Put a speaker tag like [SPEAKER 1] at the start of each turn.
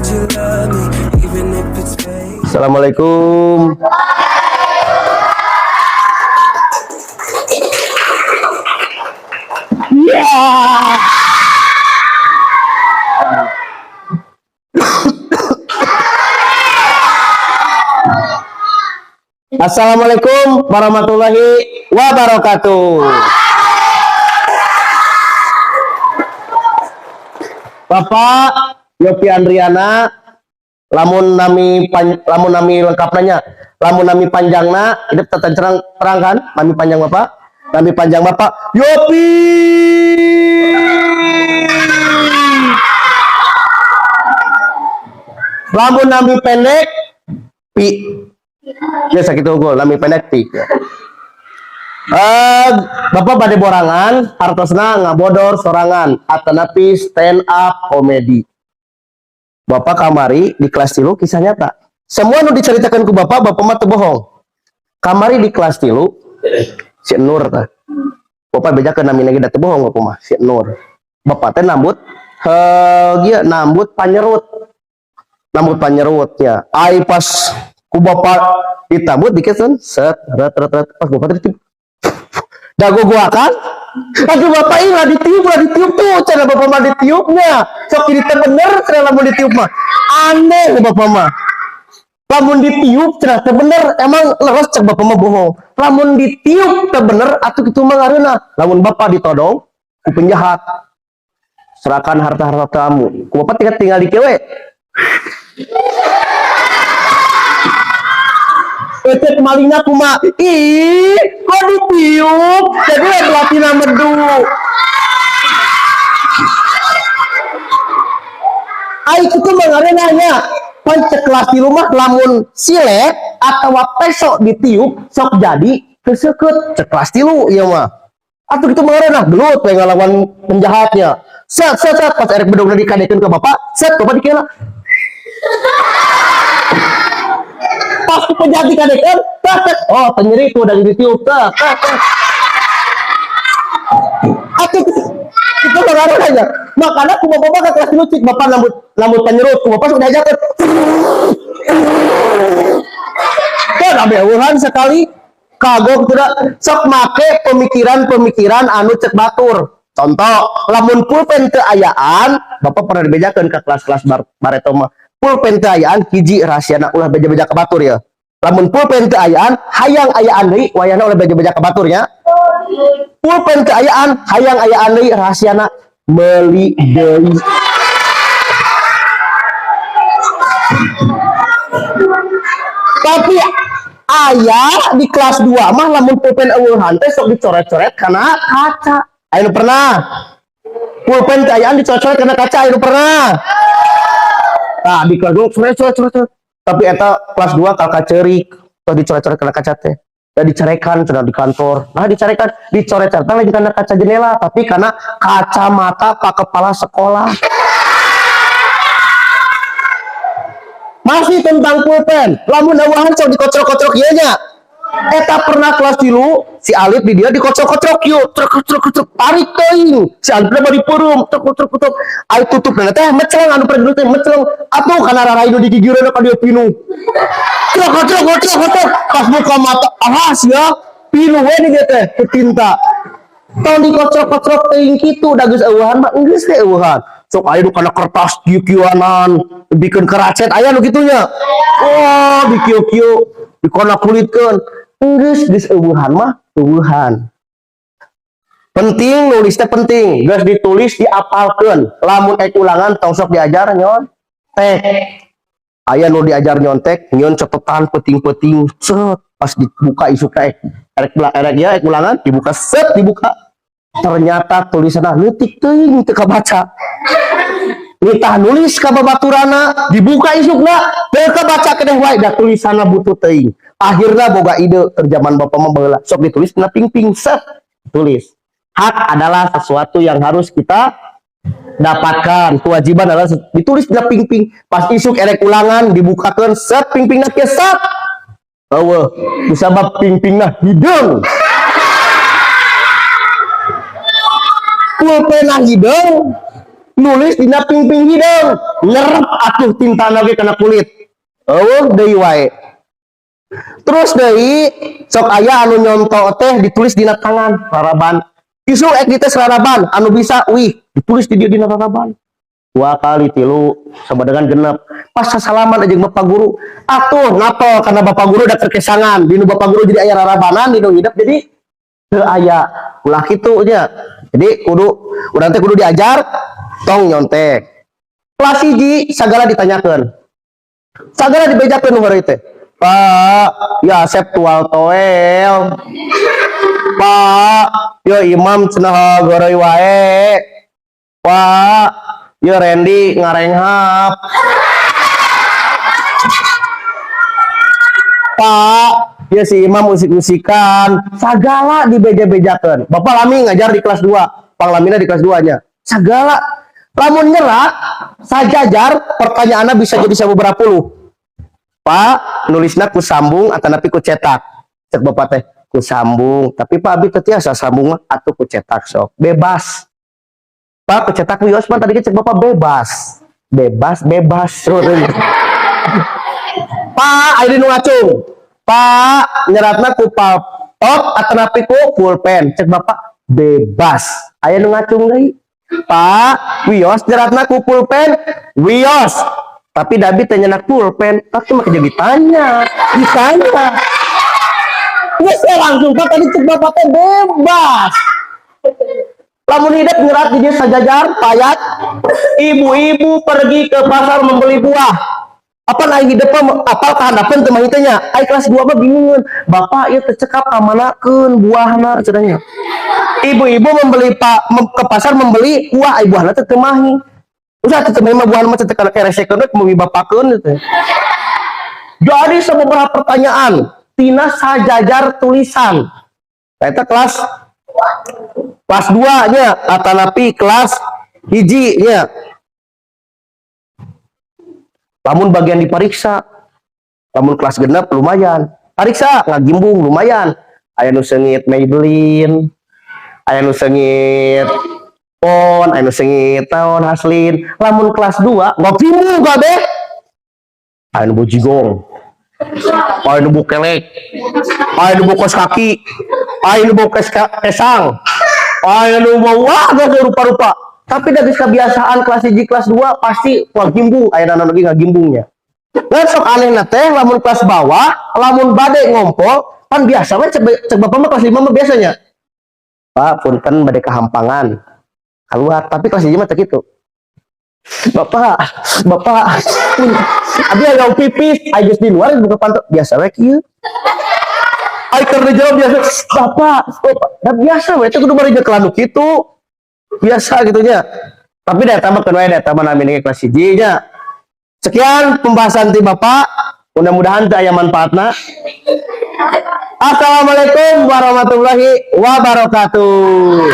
[SPEAKER 1] that you love me, even if it's fake.
[SPEAKER 2] Assalamualaikum. Ya. Assalamualaikum warahmatullahi wabarakatuh. Bapak Yopi Andriana, lamun nami lamun nami lengkap nanya, lamun nami panjangna hidup tetap terang, terang kan? Nami panjang Bapak, nami panjang Bapak Yopi. Lamun nami pendek Pi. Ya, sakit unggul, nami pendek Pi. Bapak bade borangan, hartosna ngabodor sorangan, atanapi stand up komedi. Bapak kamari di kelas 3, kisah nyata. Semua nu diceritakan ku Bapak, Bapak mah teu bohong. Kamari di kelas 3, si Nur tah. Bapak bejakeun namina ge da teu bohong Bapak mah, si Nur. Bapak teh nambut heuh nambut panyerut. Nambut panyerutnya. Ai pas ku Bapak ditambut dikit kan, set ret ret ret, pas Bapak teh ditiup. Dago gua kan? Aduh, Bapak ini lah ditiup, lah ditiup tuh, cara Bapak mah ditiupnya. Sok ini teh bener, cara lamun ditiup mah. Aneh Bapak mah. Lamun ditiup cenah teu bener, emang leres, cek Bapak mah bohong. Lamun ditiup teu bener atuh kitu mah ngareunah. Lamun Bapak ditodong ku penjahat, serahkan harta-harta kamu. Ku Bapak tinggal tinggal di kewe. Ecek malingna kumaha? Ih, kok ditiup? Jadi lah belatina medu. Ai kitu mah ngareunah nya. Pan cek kelas di rumah lamun silet atau peso ditiup sok jadi keseket, cek kelas 3 ieu mah. Atuh kitu mah ngareunah gelut we ngalawan penjahatnya. Set set set, pas erek bedogna dikadekeun ke Bapak, set, Bapak dikira. Pas ku penjahat dikadekeun, tek tek. Oh, teu nyeri tuh dari ditiup, tek tek tek. Atuh itu mah ngareunah nya. Makanya ku Bapak ke kelas 3 cik Bapak nambut nambut penyerut, ku Bapak sudah diajarkeun. Kan abe sekali kagok tidak sok make pemikiran-pemikiran anu cek batur. Contoh, lamun pulpen teu ayaan, Bapak pernah dibejakeun ke kelas-kelas bareto mah. Pulpen teu ayaan, hiji rahasiana ulah beja-beja ka batur ya. Lamun pulpen teu ayaan, hayang ayaan deui, wayahna ulah beja-beja ka batur nya. Pulpen teu ayaan, hayang ayaan deui, rahasiana meuli deui. Tapi aya di kelas 2 mah lamun pulpen euweuhan teh sok dicoret-coret kana kaca. Aya nu pernah? Pulpen teu ayaan dicoret-coret kana kaca, aya nu pernah? Nah, di kelas 2 coret coret coret coret. Tapi eta kelas 2 kakak ceurik, tos dicoret-coret kana kaca teh. Da dicarekan cenah di kantor. Nah, dicarekan, dicoret-coret lain karena kaca jendela, tapi karena kacamata pak kepala sekolah. Masih tentang pulpen. Lamun euweuhan sok dikocrok-kocrok ieu nya. Eta pernah kelas 3, si Alif di dia dikocrok-kocrok yuk, truk truk truk, tarik teuing. Si Alif bari peureum, truk truk truk. Ai tutup teh meceleng, anu pernah teh meceleng. Atuh kana rarai nu digigireun ka dieu pinuh. Truk truk truk truk. Pas buka mata, alas ya, pinuh we di dieu teh ku tinta. Tong dikocrok-kocrok teuing kitu, da geus euweuhan mah geus teh euweuhan. Sok aya nu kana kertas kieu-kieuanan, bikin keracet aya nu kitu nya. Wah, di kieu-kieu, dikona kulitkeun. Geus geus euweuhan mah euweuhan. Penting nulis teh penting, geus ditulis diapalkeun. Lamun ek ulangan tong sok diajar nyontek. Aya nu diajar nyontek, nyeun cetetan peuting-peuting, set, pas dibuka isuk teh erek erek ya erek ulangan dibuka, set, dibuka. Ternyata tulisanna leutik teuing, teu kabaca. Nitah nulis ka babaturana, dibuka isukna teu kabaca keneh wae da tulisanna butuh teuing. Akhirna boga ide, terjaman Bapak mah baheula sok ditulis na ping-ping, set, tulis. Hak adalah sesuatu yang harus kita dapatkan, kewajiban adalah ditulis na ping-ping. Pas isuk erek ulangan dibukakeun, set, ping-pingna kieu, set, eueuh, kusabab ping-pingna hideung, pulpena hideung. Nulis dina pingping hideung, nyerep atuh tinta oge kana kulit. Euweuh deui wae. Terus deui sok aya anu nyonto teh ditulis dina tangan raraban. Isuk ek dites raraban, anu bisa wih ditulis di dieu dina raraban. 2 kali 3 sama dengan 6. Pas sasalaman aja bapak guru, atuh ngapel karena bapak guru udah terkesangan. Dinu bapak guru jadi aya rarabanan, dinu hidep jadi teu aya. Ulah kitu nya. Jadi kudu urang teh kudu diajar tong nyontek. Kelas 1 sagala ditanyakeun. Sagala dibejakeun nu heureuy teh. Pak, ya Asep tual toel. Pak, yo Imam cenah goroi wae. Pak, yo Randy ngarenghap. Pak, ya si Imam musik-musikan. Sagala dibeja-bejakeun. Bapak lami ngajar di kelas 2. Panglamina di kelas 2 nya. Sagala lamun nyerat sajajar pertanyaannya bisa jadi beberapa puluh. Pak, nulisna ku sambung atanapi ku cetak? Cek bapak teh ku sambung. Tapi Pak, abi teu tiasa sambung mah, atuh ku cetak sok. Bebas. Pak, ku cetak wios mah tadi cek bapak bebas. Bebas, bebas. Pak, aya nu ngacung. Pak, nyeratna ku paltop atanapi ku pulpen? Cek bapak bebas. Aya nu ngacung deui. Pak, wios nyeratna ku pulpen? Wios. Tapi da abi teh nyenak pulpen, tapi mah jadi ditanya, ditanya. Ya saya langsung, Pak, tadi cek bapak teh bebas. Lamun hidup nyerat di dia sajajar, payat. Ibu-ibu pergi ke pasar membeli buah. Apa naik di depan, apal kehandapan teu mah nya. Ai kelas 2 mah bingungeun. Bapak, ieu teh cekap kamanakeun buahna cenah. Ibu-ibu membeli pak ke pasar membeli buah, ai buahna teh teu mahi. Udah teu mahi mah buahna mah teh kana keresekeun we mau bapakeun teh. Jadi sebeberapa pertanyaan tina sajajar tulisan. Nah, eta kelas kelas 2 nya atanapi kelas 1 nya. Lamun bagian diperiksa, lamun kelas 6 lumayan. Periksa ngagimbung lumayan. Aya nu seungit Maybelline, aya nu seungit Pon, aya nu seungit naon Haslin. Lamun kelas 2 ngagimbung kabeh. Aya nu bojigong, aya nu bukelek, aya nu bokos kaki, aya nu bokes kesang, aya nu bau wah geus rupa-rupa. Tapi dari kebiasaan kelas 1 kelas 2 pasti ngagimbung, aya naon lagi ngagimbungnya. Nah, sok aneh teh lamun kelas bawah, lamun bade ngompol, pan biasa we cek, cek bapak mah kelas 5 mah biasanya. Pak, punten bade kehampangan. Keluar, tapi kelas 1 mah teu kitu. Bapak, bapak, pun, abi hayang pipis, ai geus di luar buka panto, biasa we kieu. Ai keur dijawab biasa, bapak, bapak, da biasa we teh kudu bari jeung kelanu kitu. Biasa gitu nya. Tapi da eta mah keun wae, da eta mah namina kelas 1 nya. Sekian pembahasan ti Bapak. Mudah-mudahan teu aya manfaatna. Assalamualaikum warahmatullahi wabarakatuh.